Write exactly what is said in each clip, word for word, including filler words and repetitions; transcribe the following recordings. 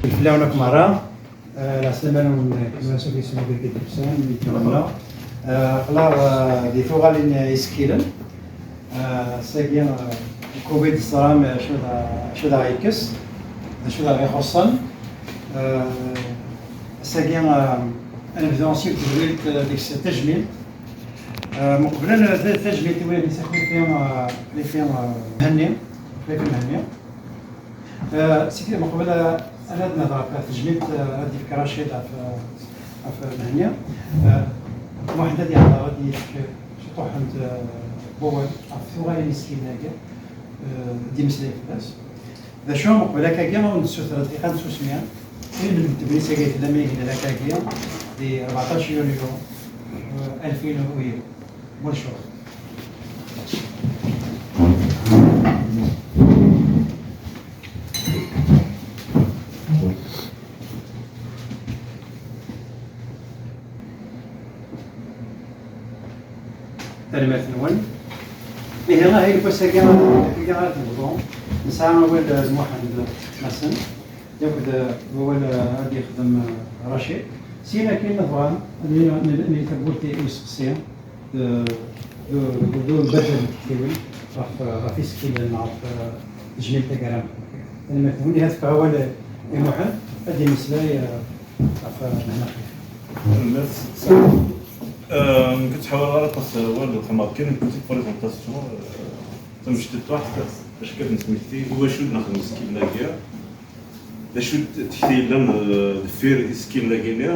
Fell-awen akk merra, eh, la semaine n Kmasa Yisem di Kibsan, di Kmasa. Eh, aql-aɣ, eh, di tuɣalin isekkilen. Eh, ass-agi, eh, covid teẓram, eh, acu d, acu d aɣ-yekkes, acu d aɣ-ixuṣṣen. Eh, ass-agi, eh, ad nebdu ansi tedwilt, eh, deg-s tajmilt. Eh, meqbel ad nerr ta-, tajmilt i win-nni, Xlifi, eh, Xlifi, eh, Mhenni, Xlifi Mhenni. Eh, seg meqbel, eh, ad nehder ɣef tejmilt, eh, ad d-yefk Racid ɣef, eh, ɣef Mhenni. Eh, Muḥend ad yehder, ad d-yefk ciṭuḥ n, eh, wawal ɣef tuɣalin isekkilen-agi, eh, ad d-yemmeslay fell-as. D acu, meqbel akkagi, ad nessuter dqiqa n tsusmi. Ilmend n tedwilt-agi tella ma yegla akkagi, di rbeɛṭac yunyu, eh, alfin u yiwen. Bonjour. Tanemmirt-nwen. Ihi, ahil n wass-agi, akka ara t-nebḍu. Nesɛa awal, eh, Muḥend Masen, akked, eh, wawal, eh, ad yexdem, eh, Racid. Syin akkin, ma tebɣam, ad nili tawwurt i useqsi, d, d, d, d ubaddel n tektiwin ɣef, ɣef isekkilen, ɣef, eh, tejmilt taggara. Tanemmirt-nwen. Ihi, ad fkeɣ awal i Muḥend, ad d-yemmeslay, eh, ɣef, eh, Mhenni. Merci. Euh, nekk ur ttḥawaleɣ ara aṭas awal, xedmeɣ kan une petite présentation, euh, tamecṭuḥt, acu kan nesmekti, i wacu d-nexdem isekkilen-agi, d acu d tekti yellan, euh, deffir isekkilen-agi-nni,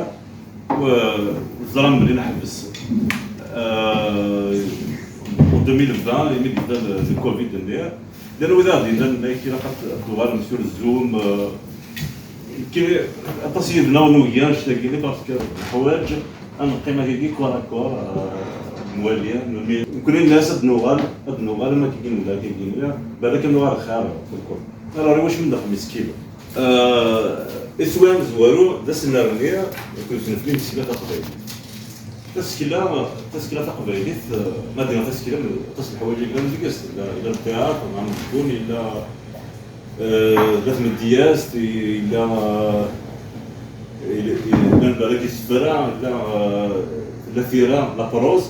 u, euh, teẓram belli neḥbes, euh, en deux mille vingt, imi d-yebda le, le covid-nni, llan wid ara d-yennan, ma ilaq ad tuɣalem sur Zoom, euh, Kra, aṭas yid-neɣ nugi annect-agi, parce que neḥwaǧ ad neqqim akkagi corps à corps, euh, nwali, nuni, nekkni nella-as ad nuɣal, ad nuɣal am akkagi nella akkagi nella, balak ad nuɣal xir, mkul. Alors, i wacu i d-nexdem isekkilen? Euh, iswi amezwaru d asennar-nni, akked nefli n tsekla taqbaylit. Tasekla, tasekla taqbaylit, euh, ma d-nniɣ tasekla, aṭas n leḥwayeǧ i yellan deg-s, yella, yella ltiyaṭr, neɣ amezgun, yella, euh, la tmedyazt, yella, euh, yella, yella lbalak isefra, yella, euh, tella tira, la prose.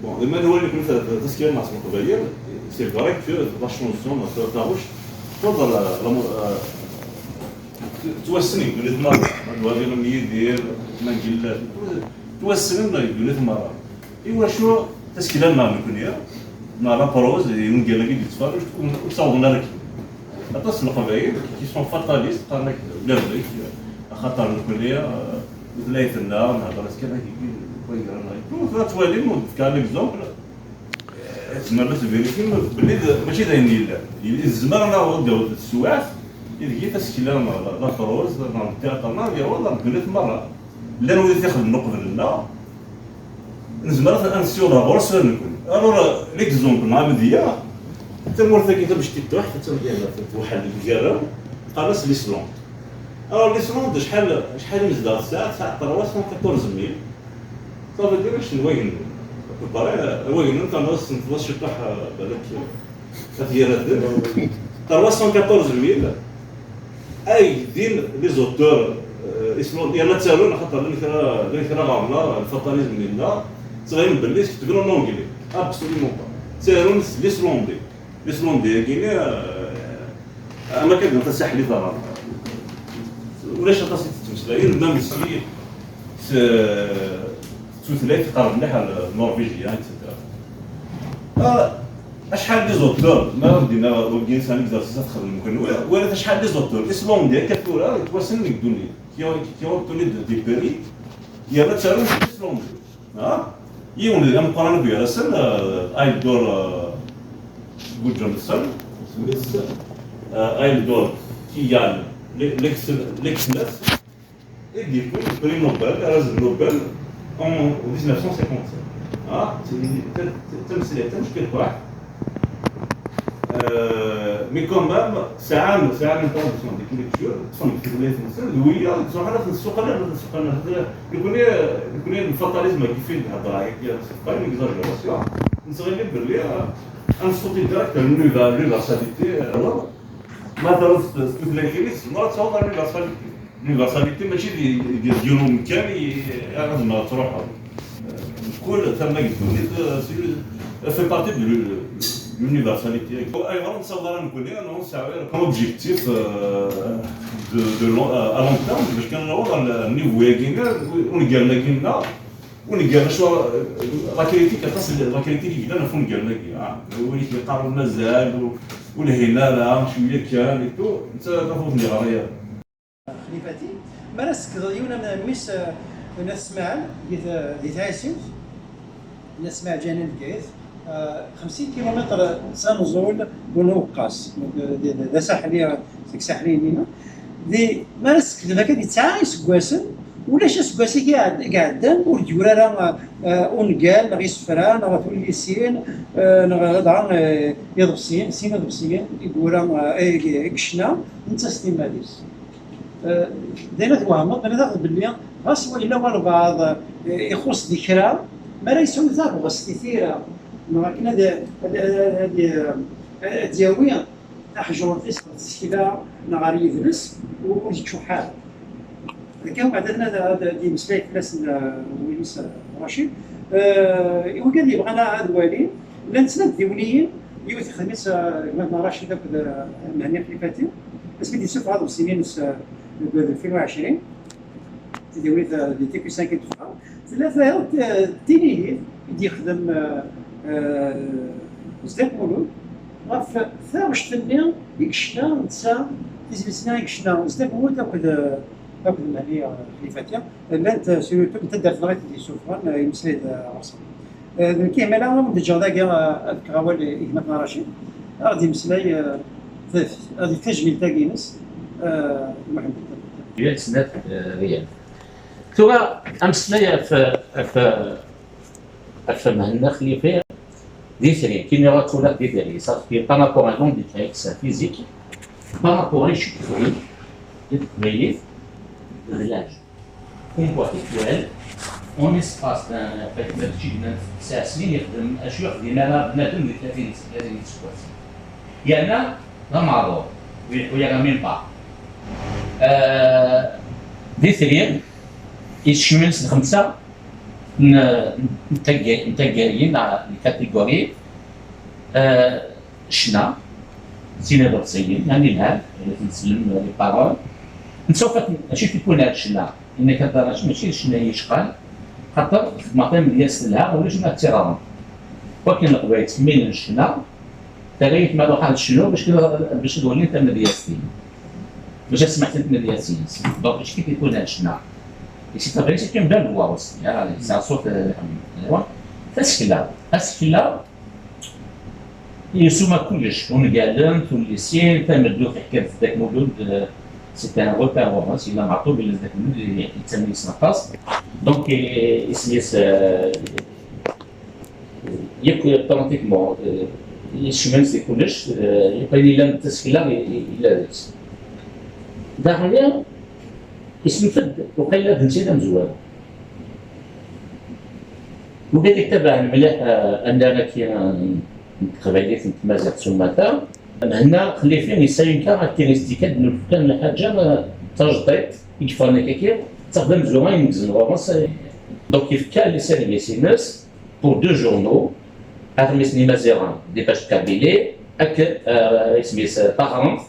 Bon, ma nwali nekkni ta-, ta-, tasekla n leqbayel, c'est vrai que la chanson, ta-, taɣect, tfeḍ la, la, euh, ttwassen deg ddunit merra. Ma nwali am Yidir, ma Gillat, ttwassnen deg ddunit merra. Iwacu tasekla-nneɣ nekkni, neɣ la prose, i wungal-agi d-yettfeṛṛiǧ, ur, ur ssawḍen ara akken? Aṭas n Leqbayel qui sont fatalistes, qqaren akken, ulamek, axaṭer nekkni, eh, tutlayt-nneɣ, nehder-as kan akken, wayegran, tura twalim, ur d-fkeɣ l'exemple, eh, tzemrem ad tverifim belli d, mačči d ayen yellan. Yezmer ad naweḍ ad d-yaweḍ teswiɛt, ideg tasekla, neɣ la, la prose, neɣ ltiyaṭer, neɣ ad yaweḍ ar ddunit merra. Llan wid i t-ixedmen uqbel-nneɣ, nezmer ad, ad nessiweḍ ɣer ɣur-s tura nekkni. Alors, l'exemple n amedya, tamurt-agi tamectituḥt, attan deg, twḥel deg ugarraw, qqaren-as l'Islande. Alors, l'Islande, acḥal, acḥal i nezdeɣ tesɛa? Tesɛa trois cent quatorze mille. Ça veut dire, acu n wagen-nni? À peu près, wagen-nni, terniḍ ad tessneḍ ciṭuḥ, balak, Ad yerr-d trois cent quatorze mille ay din les auteurs, euh, island-, yerna ttarun, axaṭer llan kra, llan kra ɣer-neɣ, lfatalism-nni-nneɣ, ttɣimen belli ketben en anglais. Absolument pas. Ttarun s l'islandais. L'islandais-agi-nni, euh, am akka d-nɣet asaḥlit ɣer-neɣ. Ulac aṭas i tettmeslayen, même si s, s tutlayt iqerreb mliḥ ar norvégien, et cetera. Ah, acḥal des auteurs, ma d-yenna wagi sɛan exercice ad xedmen kenwi, walat acḥal des auteurs islandais akka tura yettwassnen deg ddunit, qui ont, qui ont obtenu des, des prix, yerna ttarun s l'islandais. Ah, yiwen d ameqqran akk gar-asen, euh, Halldór, euh, Gudjohnsen, isem-is, euh, Halldór Kiljan Laxness, i d-yewwin le prix Nobel, arraz n Nobel, en dix-neuf cent cinquante-sept. Ah, d ta-, d tameslayt tamecṭuḥt. Euh, mais quand même, sɛan, sɛan une tradition d'écriture, ṭṭfen deg tutlayt-nsen, d wiyaḍ i yettruḥun ad ten-ssuqlen, ad ten-ssuqlen, ad ten-, nekkni, nekkni lfatalism-agi fi d-hedreɣ, c'est pas une exagération, nettɣimi belli, euh, ad nessuti direct à l'univer-, l'universalité, euh, Ma terreḍ s tutlayt-inek, tzemreḍ ad tawiḍ ɣer l'universalité. L'universalité mačči di, di, di yiwen umkan i, ara tzemreḍ ad truḥeḍ. Mkul tama deg ddunit, euh, fait partie de l'u-, l'universalité. Ayɣer ur nessaweḍ ara nekkni, ur nesɛi ara comme objectif, euh, de, de long, euh, à long terme, bac kan naweḍ ɣer niveau-agi, ungal-agi-nneɣ, ungal, acu, euh, la critique, aṭas n la critique i yellan ɣef ungal-agi, ah, win i k-yeqqaren mazal, ur, ur lhin ara, cwiya kan, et tout, netta d afud n yeɣra. Xlifati, mi ara tsekdeḍ yiwen am mmi-s, eh, n At Smaɛel, di t-, di tɛisiwt n At Smaɛel Ǧahni n Bgayet, eh, xemsin kilumitr s amẓul n Uweqqas, d, d, d, d asaḥli, eh, seg Saḥliyin-ina. Di, mi ara tsekdeḍ akka di tesɛa iseggasen, ulac aseggas i iɛed-, i iɛeddan ur d-yura ara, eh, ungal neɣ isefra neɣ tullisin, eh, neɣ dɣa, eh, iḍebsiyen, sin iḍebsiyen i yura, eh, i, i yecna, netta s timmad-is. Eh, d ayen ad twehmeḍ, tenniḍ-aɣ-d belli ɣas wa yella walbeɛḍ, eh, ixuṣ di kra, mi ara yesɛu tabɣest i tira, neɣ akken ad, ad, ad, ad, ad yawi taḥjurt-is ɣer tsekla neɣ ɣer yidles, ur, ur yeččuḥ ara. Akka, umeɛdaden ad, ad, ad yemmeslay fell-asen, eh, win-is, eh, Racid. Eh, i wigad yebɣan ad walin, llant snat tdiwniyin, yiwet ixdem-itt, eh, gma-tneɣ Racid akked, eh, Mhenni Xlifati, asmi d-yessufeɣ aḍebsi-ines, eh, deg alfin u ɛecrin, tidiwit, eh, di T Q cinq i d-teffeɣ. Tella tayeḍ, eh, d tinihi i d-yexdem, eh, eh, Zedek Mulud ɣef taɣect-nni i yecna netta, tizlit-nni i yecna Zedek Mulud akked, eh, akked Mhenni, eh, Xlifati. Llant, eh, sur YouTube n taddart-nneɣ i t-id-yessufɣen, eh, yemmeslay-d, eh, ɣer-sen. Eh, d nekk ihmala ad wen-d-ǧǧeɣ dagi, eh, ad fkeɣ awal i gma-tneɣ Racid, ad ɣ-d-yemmeslay, eh, f-, ad yefk tajmilt-agi-ines, eh, i Muḥend. Yal snat, eh, riyal. Tura, ameslay ɣef, ɣef, ɣef Mhenni Xlifi, d itri, kini ɣer tura d itri, ça fait par rapport à l'onde de physique, par rapport à l'échec de la teqbaylit, de l'âge. Une fois étoile, en espace d'un, mačči gma tesɛa snin yexdem acu yexdim ara bnadem di tlatin, tlatin iseggasen. Yerna d ameɛḍur, ur yeḥwi ara même pas. Euh, d itri, yekcem-ines d xemsa n, n tagga-, n taggayin, neɣ n catégorie, euh, ccna, d tin iḍebsiyen, yani lhan, la tneslem les paroles. Netta ufa-t, mačči tikwin ar ccna, inna kan tarac, mačči d ccna yecqan, xaṭer txedmeɣ tamedyazt telha, ulac ma ttiɣren. Wakken Leqbayel ttḥemmilen ccna, terra-yi tmara ad cnuɣ bac kan, bac ad walin tamedyazt-inu. Bac ad smaɛten tamedyazt-ines. Donc, mačči tikwin ar ccna. Et c'est vrai, c'est une belle voix aussi, hein, c'est un souffle, euh, tasekla. Tasekla, yessuma kullec, ungalen, tullisin, tameddurt, teḥka-d Zedek Mulud, euh, c'est un repère, hein, c'est la Maɛṭub, Zedek Mulud, yettamen-iten aṭas. Donc, euh, isem-is, euh, yakk, pratiquement, euh, yecmen si kullec, euh, yakk ayen yellan d tasekla, i, i, yella deg-s. Daɣen, yesnufa-d, uqayla d netta i d amezwaru. Wid i yettabaɛen mliḥ, eh, annar-agi, eh, n teqbaylit n tmaziɣt s umata, Mhenni Xlifi yesɛa une caractéristique ad nefk kan lḥaǧa, eh, tajdiṭ i yeffɣen akka, ttaɣ d amezwaru ineggzen ɣur-s, eh, donc yefka les services-ines pour deux journaux, Aɣmis n Imaziɣen, Dépêche Kabylie, ak, eh, isem-is, eh, Taɣremt,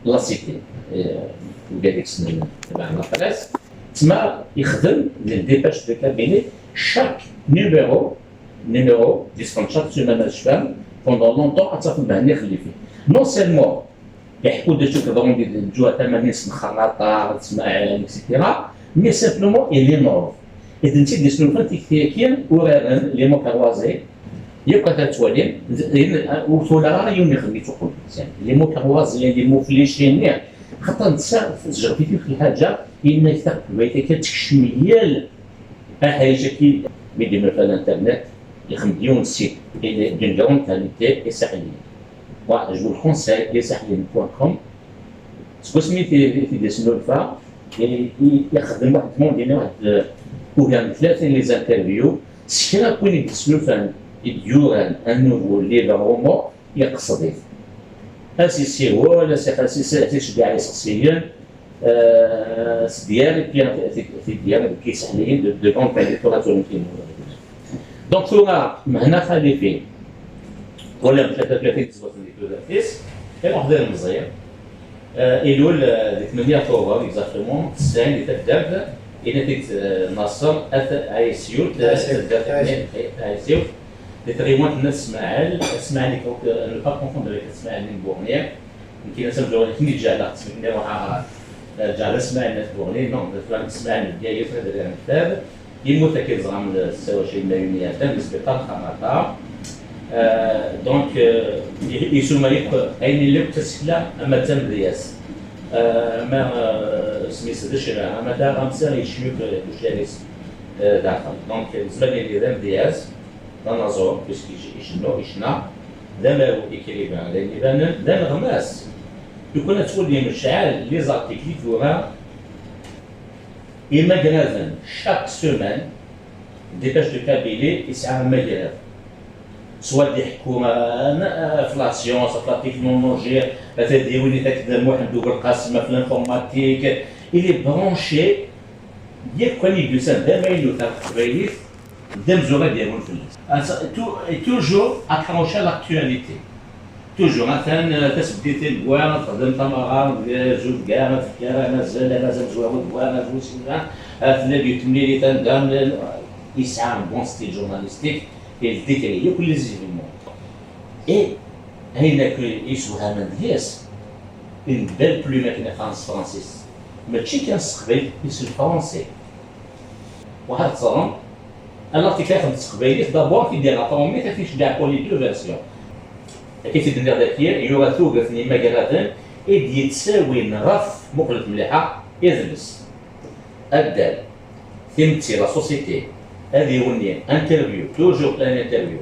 La Cité, eh, wigad i yessnen tebɛen la presse, tma yexdem di Dépêche de Kabylie, chaque numéro, numéro, disponible chaque semaine à Chfam, pendant longtemps, ad tafeḍ Mhenni Xlifi. Non seulement iḥekku-d acu yeḍran di lǧuha tamanin s Mxaṭar, d Smaɛel, et cetera, mais simplement il innove. I d netta i d-yesnulfan tikti-agi, uraren, les mots croisés, yakk ad ttwalin, d, d, ur twala ara yiwen ixdem-itt uqbel. Les mots croisés, les mots fléchés-nni, xaṭer netta tejreḥ-it lḥaǧa, yenna-k taqbaylit akka tekcem yal aḥric-agi, mi d-inufa l'internet, ixdem-d yiwen site, il est d'une grande qualité, isaḥliyen. Moi, je vous le conseille, isaḥliyen point com. Seg wasmi i t-, i t-id-yesnulfa, i, i, ixdem waḥed, comment dire, waḥed, euh, ugar n tlata les interviews, s kra n win i d-yesnulfan, i d-yuran un nouveau livre roman, yeqsed-it. As-yessiwel, as-ixas, as-iceggeɛ iseqsiyen, euh, c'est bien, et puis c'est bien, qui s'est de, de grande qualité pour la zone. Donc, tura, Mehna Xalifi, wala tlata u tlatin tezwat n tudert-is, iruḥ d ilemẓi, euh, ilul, euh, di tmenya Tubeṛ, exactement, tesɛin di taddart, yenna-t-id, euh, Naṣer, at Ɛisyut, euh, Ɛisyut, taddart, Ɛisyut. Ɛisyut, di tɣiwant n At Smaɛel, At Smaɛel, il faut que, ne pas confondre avec At Smaɛel n Buɣni. Nekk d amezwaru, nekk i d-ǧeɛleɣ ttmek-nni, ruḥeɣ, eh, ǧeɛleɣ Smaɛel n At Buɣni, non, d Smaɛel n Bgayet, ad rreɣ lfad. Yemmut akka ẓram s wacil ma yuni atan, di sbiṭar n Xamata. Eh, donc, eh, i-, isuma yakk ayen yella akk d tasekla, ama d tamedyazt, eh, ama, eh, isem-is d ccna, ama d aɣamsa, yekcem yakk, eh, kucari-s, eh, daxel. Donc, nezmer ad nini d amedyaz, d anaẓur, puisque ic-, icennu, icna, d amaru, écrivain, d ayen ibanen, d aneɣmas. Lukan ad twalim cɛal les articles i tura imagraden, chaque semaine, Dépêche de Kabylie yesɛa amagrad. Soit d-iḥekku, euh, ɣef la science, ɣef la technologie, ata d-yawin itak d Muḥend Ubelqasem, ɣef l'informatique. Il est branché, yakk ayen i d-yusan d amaynut ɣef teqbaylit, d amzur ad d-yawin fell-as. Atu-, toujours accroché à l'actualité. Toujours, atan, euh, tasebdit i deg wa, txeddem tameɣra, deg zudga, tefka arazal, araz amezwaru deg wa, araz wis meyya, tella deg temlilit anda, euh, yesɛa un bon style journalistique, il décrit yakk les événements. Et ayen akk yessewhamen deg-s, une belle plume akken iqqaren s tefransist. Mačči kan s teqbaylit, mais s le français. Waḥed teẓrem, alors tikla xeddmet s teqbaylit, d'abord, i d-iɣer tṛumit, ad t-iceggeɛ pour les deux versions. Akka i t-id-nniɣ daki, yura tuget n yimagraden i d-yettawin ɣef, muqlet mliḥa, idles, addal, timetti, la société, adiwenni, interview, toujours plein interview.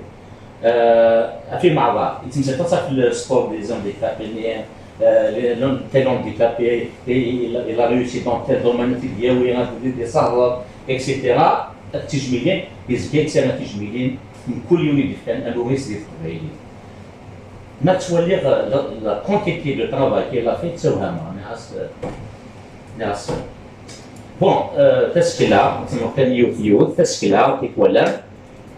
Euh, ɣef imeɛḍar, yettemsal aṭas ɣef le sport des handicapés, euh, le, le, tel handicapé, et il, il a réussi dans tel domaine, ad t-id-yawi, ad t-id-iṣerref, et cetera. Tijmilin, yezga yettarra tijmilin, mkul yiwen i d-yefkan aluris di teqbaylit. Ma ttwaliɣ, euh, la, la quantité de travail qu'il a fait, ttawhameɣ, nniɣ-as, euh, nniɣ-as, euh, bon, euh, tasekla, kan yiwet yiwet, tasekla, tikwal,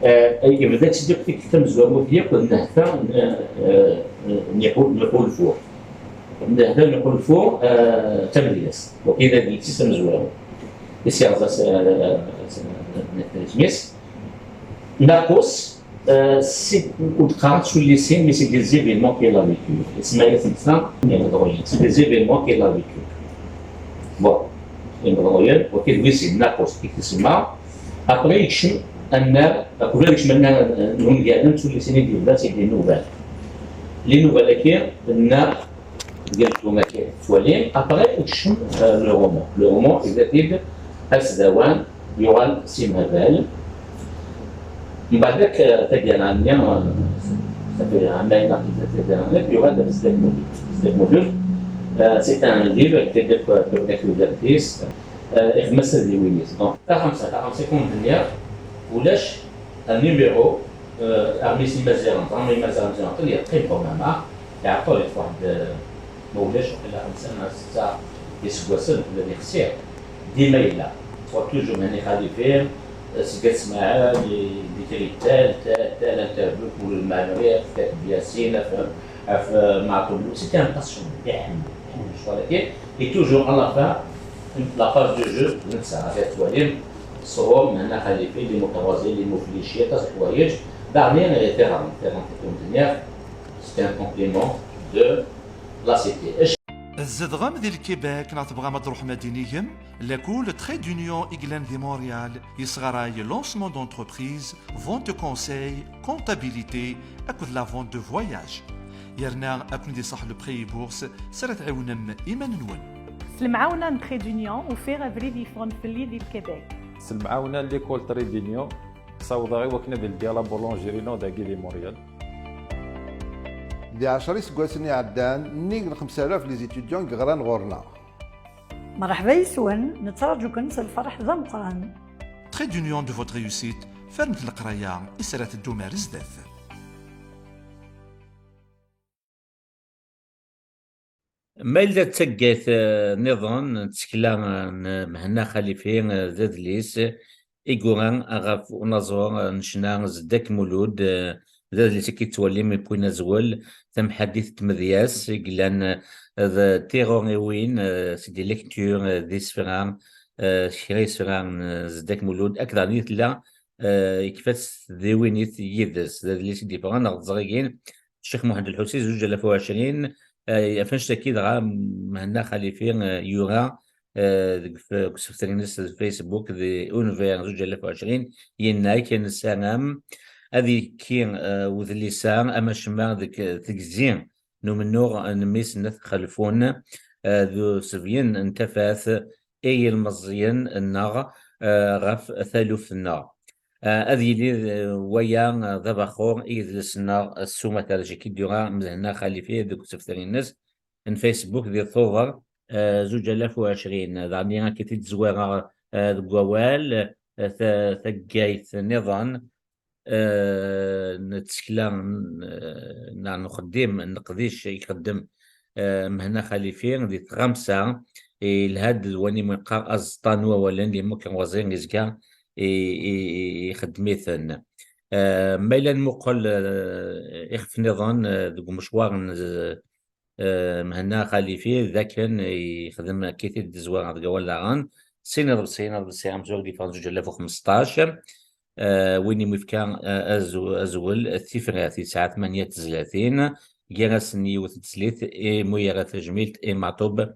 Eh, yebda-tt-id akk tikkelt tamezwarut yakk d nnehta n, eh, n iḥu-, n uḥulfu. Nnehta n uḥulfu, eh, d tamedyazt. Wagi d adlis-is amezwaru. I s-yerẓa s, eh, s, s, isem-is. Naqus, eh, si, ur d-qqareɣ s ullisin, mais c'est des événements qu'il a vécu. Isemma-yasent ta, c'est des événements qu'il a vécu. Bon, imeḍruyen, wagi d wis sin, Naqus, i t-isemma. Après, yekcem annar, qbel ad yekcem annar n wungal, d tullisin i d-yebda, c'est des nouvelles. Les nouvelles-agi, nna, deg ldum-agi, tettwalim. Après, yekcem, euh, le roman. Le roman, yebda-t-id asdawan, yuɣal s imhabal. Mbeɛd akk, euh, taggara-nni, euh, taggara-nni, taggara-nni, yuɣal d Zeddak Mulud. Zeddak Mulud, euh, c'est un livre qui était de, de, de, de, euh, ixdem-as adiwin-is. Donc, taxemsa, taxemsa, comme d-nniɣ, ulac un numéro, euh, armi s Imaziɣen, armi Imaziɣen, Imaziɣen, yeqqim quand même, ah, yeɛṭel-it waḥed, euh, ma ulac, waqila xemsa neɣ setta iseggasen, ula d ixsi. Dima yella. Soit toujours Mhenni Xalifi, euh, seg At Smaɛel, i, d-ikri tal, tal, tal, interview, Mulud Mɛemmri, ɣef Kateb Yasin, ɣef, ɣef, euh, Meɛṭub Lewsat, c'était un passionné, iḥemmel, iḥemmel ccɣel-agi. Et toujours à la fin, la page de jeu, d netta, ad twalim, ṣṣur, Mhenni Xalifi, les mots croisés, les mots fléchis, aṭas n leḥwayeǧ, daɣen, eh, tiɣri, tiɣri, tiɣri, c'est un compliment de la cité. Tzedɣem di Lkibek neɣ tebɣam ad d-truḥem ad d-tinigem? Lakul Trait d'Union i yellan di Montréal yesɣaray lancement d'entreprise, vente de conseil, comptabilité akked la vente de voyage. Yerna ad ken-id-iṣaḥ le prêt et bourse s ara tɛiwnem iman-nwen. S lemɛawna n Trait d'Union, ufiɣ abrid yeffɣen fell-i di Lkebek. S lemɛawna n l'école Trait d'Union, ssawḍeɣ i wakken ad ldiɣ la boulangerie-inu dagi di Montréal. Di ɛecra iseggasen iɛeddan, nnig n xemsa alaf les étudiants i yeɣran ɣur-neɣ. Mṛeḥba yes-wen, nettraǧu-ken s lfeṛḥ d ameqqran. Trait d'Union de votre réussite, fernet leqraya i s ara teddum ar zdat. Ma yella d taggayt, eh, nniḍen n tsekla, eh, n Mhenna Xalifi, eh, d adlis i yura ɣef unaẓur, eh, n ccna Zeddak Mulud, eh, d adlis i k-yettwalim yewwin azwel, Tamḥaddit n tmedyazt, i yellan, eh, d tiɣuriwin, eh, c'est des lectures, eh, d isefra, eh, kra isefra n, eh, Zeddak Mulud, akked daɣen i tella, eh, yekfa-tt tdiwinit yid-s. D adlis i d-yeffɣen ɣer teẓrigin Ccix Muḥend Lḥusin, zuǧ alaf u ɛecrin, eh, ɣef annect-agi dɣa Mhenna Xalifi, eh, yura, eh, deg f-, deg usebter-ines d Facebook di Univers zuǧ alaf u ɛecrin, yenna-k: "Nessaram ad yekki, eh, udlis-a amacemma deg tegzi n umennuɣ n mmi-s n At Xelfun, eh, d usebyen n tafat i yilmeẓyen-nneɣ, eh, ɣef taluft-nneɣ." Eh, ad yili, eh, waya, eh, d abaxur i yidles-nneɣ s umata d acu i d-yura Mhenna Xalifi deg usebter-ines n Facebook di Tubeṛ, eh, zuǧ alaf u ɛecrin. Daɣen akka i t-id-zwareɣ, eh, deg wawal, eh, ta-, taggayt nniḍen, eh, n tsekla, eh, neɣ n uxeddim n leqdic i ixeddem, eh, Mhenna Xalifi di tɣamsa, yelha-d d wani mu yeqqar aẓeṭṭa n wawalen, les mots croisés, yezga i, i, i, ixeddem-iten. Eh, ma yella nmuqel, eh, ixef nniḍen, eh, deg umecwar n, eh, Mhenna Xalifi, d akken yexdem akka i t-id-zwareɣ deg awal daɣen, sin iḍebsiyen, aḍebsi amezwaru i d-yeffɣen zuǧ alaf u xmesṭac, eh, win i mu yefka, eh, azw-, azwel Tifrat, yesɛa tmanya n tezlatin, gar-asen yiwet n teslit i mu yerra tajmilt i Meɛṭub,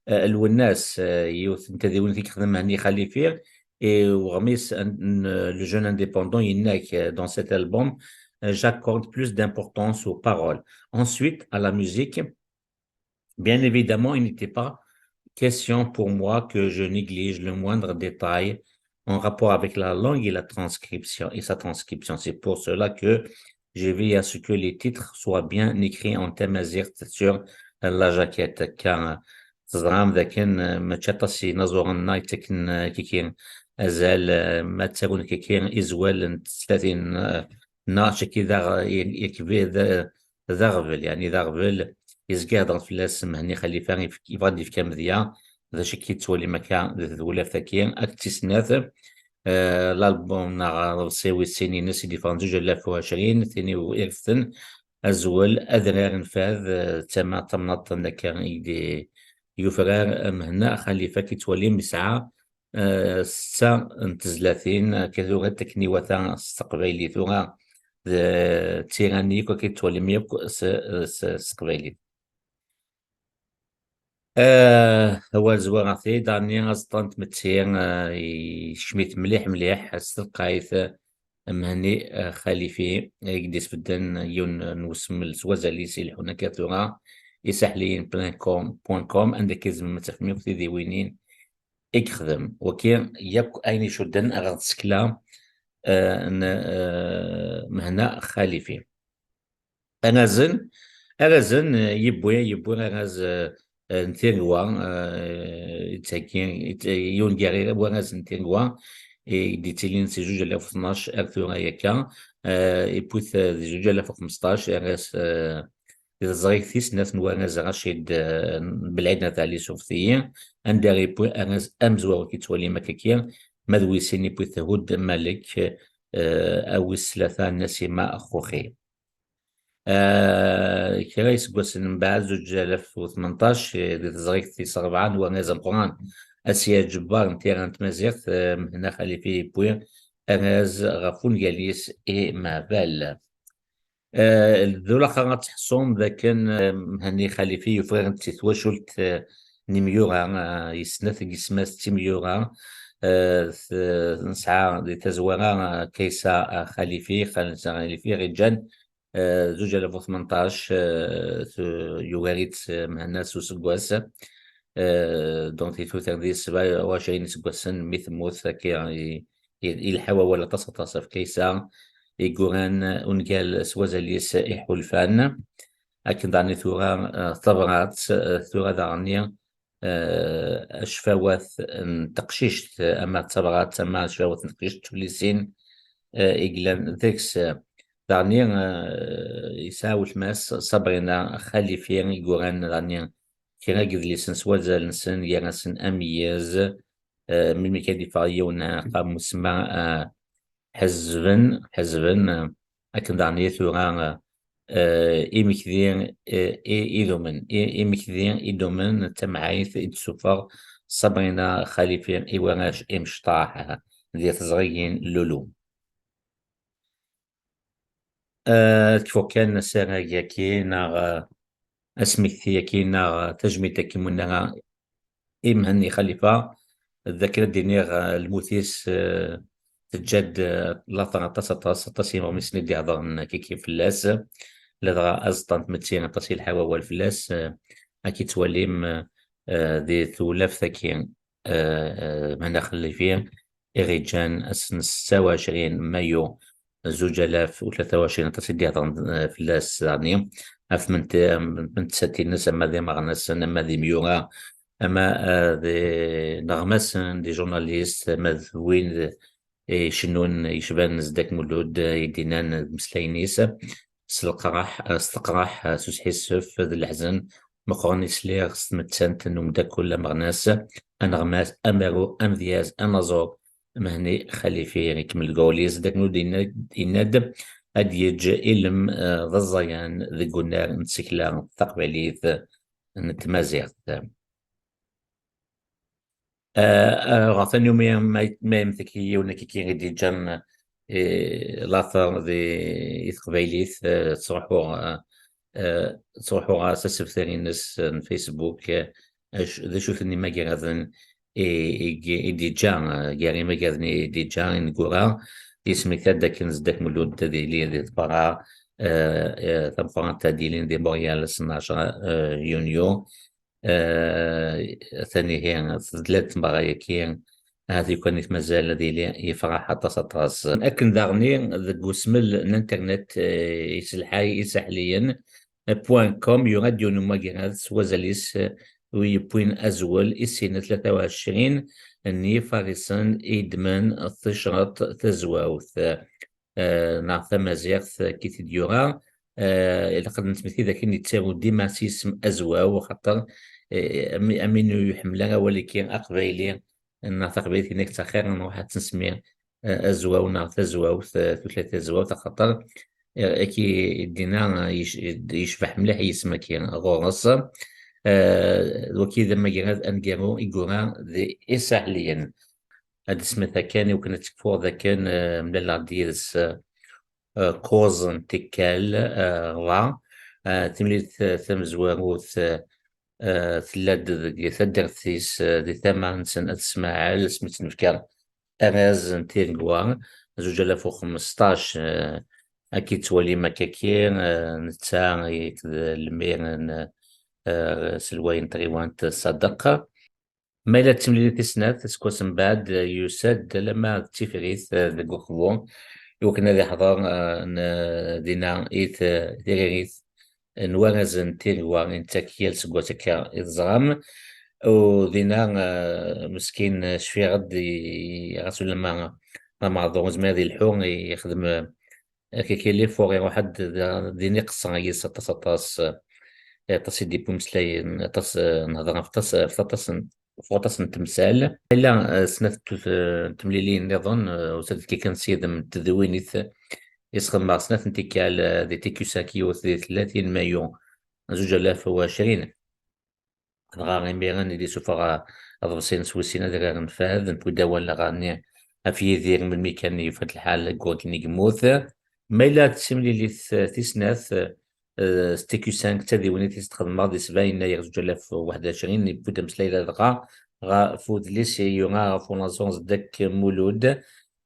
eh, Lwennas, eh, yiwet n tadiwennit i yexdem Mhenni Xalifi, i uɣmis n, n, Le Jeune Indépendant, yenna-k, eh, dans cet album, eh, j'accorde plus d'importance aux paroles. Ensuite, à la musique, bien évidemment, il n'était pas question pour moi que je néglige le moindre détail en rapport avec la langue et la transcription, et sa transcription. C'est pour cela que je veille à ce que les titres soient bien écrits en tamaziɣt sur la jaquette, car teẓram dakken, eh, mačči aṭas inaẓuren-nneɣ yettakken, eh, kiki azal, eh, ma ttarun kiki izwal n tezlatin, eh, neɣ acu-agi d aɣ-, yak-, yakbi d, d aɣbel, yeɛni d aɣbel yezga yehder fell-as Mhenni Xalifi, yef-, yebɣa ad d-yefk amedya, d acu akka i tettwalim akka di tewlaft-agi, akked tis snat, eh, l'album neɣ aḍebsi wis sin-ines i d-yeffɣen zuǧ alaf u ɛecrin, tin-iw ireften, azwel, adrar n fad, eh, d tama tamnaḍt n akka i d-yufrar Mhenna Xalifi, akka i tettwalim yesɛa, eh, setta n tezlatin, akka tura akken iwata s teqbaylit, tura d tirani akk akka i tettwalim yakk s, s, s teqbaylit. Eh, awal zwareɣ-t-id, daɣenni aẓeṭṭa n tmetti, eh, yekcem-it mliḥ mliḥ s telqayt, eh, Mhenni, eh, Xalifi, eh, i d-isbedden yiwen n wesmel s wazal-is ileḥḥun akka tura, isaḥliyen point com, anda akka tzemrem ad tafem yakk tidiwinin i yexdem. Waki yakk ayen icudden ɣer tsekla, eh, n, eh, Mhenna Xalifi. Arrazen, arrazen, eh, yewwi, yewwi arraz, eh, eh, n tiregwa, eh, yettheggi, yett-, yiwen gar warraz n tiregwa, i d-yettilin si zuǧ alaf u tnac ar tura akka, eh, yewwi-t, eh, di zuǧ alaf u xmesṭac, arraz, eh, di teẓrigt tis snat n warraz Racid, eh, Belɛid n At Ɛli Suftiyi, anda ara yewwi arraz amezwaru i yettwalim akkaki, ma d wis sin yewwi-t Hud Malek, eh, a wis tlata Nasima Xuxi. Eh, kra iseggasen mbeɛd, zuǧ alaf u tmenṭac, eh, di teẓrigt tis rebɛa n warraz ameqqran Asya Ǧebbar n tira n tmaziɣt, eh, Mhenna Xalifi yewwi arraz ɣef wungal-is Imehbal. Eh, d ulaxer ad teḥṣum d akken, eh, Mhenni Xalifi yufrar-d si twacult, eh, n imyura, eh, yesnat deg yesma-s d timyura, eh, t-, nesɛa di tazwara, eh, Kaysa, eh, Xalifi, Kaysa Xalifi, i ɣ-iǧǧan, eh, zuǧ alaf u tmenṭac, eh, tu-, yugar-itt, eh, Mhenna s useggas. Eh, donc, di tuter di sebɛa u ɛecrin iseggasen mi temmut, akka i, i, ilḥa wawal aṭas, aṭas ɣef Kaysa, i yuran ungal s wazal-is Iḥulfan. Akken daɣen i tura, eh, tabrat, eh, tura daɣen, eh, acfawat n teqcict, ama d tabrat, ama d acfawat n teqcict d tullisin, eh, i yellan deg-s. Daɣen, eh, yesɛa weltma-s Sabrina Xalifi i yuran daɣen kra n yedlisen s wazal-nsen, gar-asen ameyyez, eh, melmi kan d-yeffeɣ yiwen, eh, aqammus ma, eh, ḥezben, ḥezben, eh, akken daɣen i tura, eh, eh, imekdi, eh, i, idumen, i, imekdi idumen d tamɛayt i d-tessufeɣ Sabrina Xalifi i warrac imecṭaḥ di teẓrigin Lulu. Eh, ad kfuɣ kan asarag-agi, neɣ, eh, asmekti-agi, neɣ, eh, tajmilt-agi n unnar-a i Mhenni Xalifa, d akken ad d-iniɣ, eh, lmut-is, eh, teǧǧa-d, eh, later aṭas, aṭas, aṭas n yimeɣmisen i d-ihedren kiki fell-as, ladɣa aẓeṭṭa n tmetti aṭas yelḥa wawal fell-as, eh, ad k-ittwalim, eh, di tewlaft-agi, eh, eh, Mhenni Xalifi, i ɣ-iǧǧan ass n setta u ɛecrin mayu zuǧ alaf u tlata u ɛecrin, aṭas i d-ihedren, eh, fell-as daɣni, ɣef tment-, tmentsat-ines, ama d imeɣnasen, ama d imyura, ama, eh, d ineɣmasen, d ijunalis, ama d win d-, icennun, yecban Zeddak Mulud, eh, i d-innan deg imeslayen-is, s leqraḥ, eh, s teqraḥ, eh, s usḥissef, d leḥzen meqqren i sliɣ s tmettant n umeddakel ameɣnas, aneɣmas, amaru, amedyaz, anaẓur, Mhenni Xalifi. Ikemmel deg wawal-is, Zeddak Mulud yenna-d, yenna-d ad d-yeǧǧ ilem, eh, d aẓayan deg unnar n tsekla taqbaylit n tmaziɣt. Eh, eh, ɣer tannumi, ma, ma yemtek yiwen akka i d-yeǧǧan, eh, later di, i teqbaylit, eh, ttruḥuɣ, eh, eh, ttruḥuɣ s asebter-ines n Facebook, eh, ac-, d acu-ten imagraden i, i, i d-yeǧǧa, eh, gar imagraden i d-yeǧǧa ineggura, yesmekta-d akken Zeddak Mulud ad yili di tberra, eh, eh, tameqqrant ad d-yilin di Montréal ass n ɛecra, eh, yunyu. Eh, atan ihi tedla-d tmeɣra-agi, ahat lukan i t-mazal ad yili yefṛeḥ aṭas, aṭas. Akken daɣni deg usmel n internet, eh, iselḥay isaḥliyen point com, yura-d yiwen umagrad s wazal-is, eh, wi yewwin azwel i sin tlata u ɛecrin n yifarisen i yeddmen ticraḍ tazwawt, eh, neɣ tamaziɣt, eh, ki t-id-yura, eh, ilaq ad nettmekti d akken yettaru dima s yisem azwaw, axaṭer, eh, ami, ami ur iḥemmel ara awal-agi aqbayli neɣ taqbaylit, yenna-k axir nruḥ ad tt-nsemmi, eh, azwaw neɣ tazwawt, eh, tutlayt tazwawt, axaṭer, eh, aki dina, eh, yec-, yecbeḥ mliḥ yisem-agi ɣur-s. Eh, d waki d amagrad aneggaru i yura d isaḥliyen. Ad d-smeta kan i wakken ad tekfuḍ d akken, eh, mlaleɣ-d yid-s, eh, eh, kuẓ n tikkal, eh, ɣra, eh, timlilit, eh, tamezwarut, eh, eh, tella-d deg taddart-is, eh, di tama-nsen At Smaɛel, asmi tt-nefka araz n tiregwa, zuǧ alaf u xmesṭac, eh, ad k-ittwalim akkaki, eh, netta akked lmir n, eh, selway n tɣiwant Ṣadeq. Ma yella d timlilit tis snat, aseggas mbeɛd, eh, yusa-d alamma d Tifrit, eh, deg Uxbu, i wakken ad iḥḍer, eh, n, dina i t-, tiririt n warrazen n tiregwa i nettak yal aseggas akka i teẓram. U dina, eh, meskin, eh, cfiɣ-d i, ɣas ulamma d ameɛḍur, ur yezmir ad yelḥu, yexdem, eh, akka, akka lifuṛ, iruḥ-d d, din iqeṣṣer yis aṭas, aṭas, eh, aṭas i d-yewwi imeslayen, aṭas, eh, nehḍer ɣef aṭas, ɣef aṭas n, ɣef waṭas n temsal. Ala, eh, snat n tut-, eh, n temlilin nniḍen, eh, usa-d kan s yidem n tedwinit i sxedmeɣ snat n tikkal, eh, di T Q cinq yiwet di tlatin mayu zuǧ alaf u ɛecrin. Dɣa imiren i d-isuffeɣ aḍebsi-ines wis sin, Adrar n Fad, newwi-d awal ɣer-nni ɣef Yidir melmi kan yufa-d lḥal deg wakken i yemmut. Ma yella d timlilit, eh, tis snat, eh, s T Q cinq d tadiwennit i s-d-xedmeɣ di sebɛa yennayer zuǧ alaf u waḥed u ɛecrin, yewwi-d ameslay ladɣa ɣef udlis i yura ɣef unaẓur Zeddak Mulud.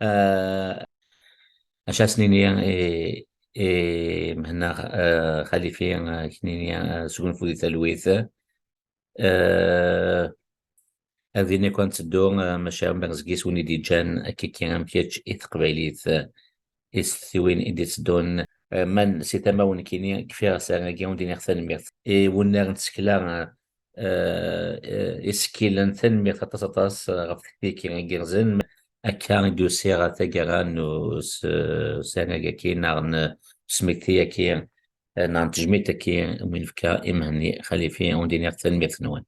Eh, acu ad s-nini i, i Mhenni, eh, Xalifi, eh, k-nini, eh, sgunfu di talwit. Eh, ad iniɣ kan tteddu, eh, maca am Rezgis win i d-yeǧǧan akkiki am kečč i teqbaylit, eh, i settiwin i d-itteddun. Eh, man si tama-w nekkini, kfiɣ asarag-agi, ur d-iniɣ tanemmirt i wunnar n tsekla, eh, eh, isekkilen. Tanemmirt aṭas, aṭas, eh, ɣef tekti-agi igerrzen. Akka i d-usiɣ taggara n us-, usarag-agi, neɣ n usmekti-agi, Neɣ n tejmilt-agi umi nefka i Mhenni Xalifi, ad wen-d-iniɣ tanemmirt-nwen.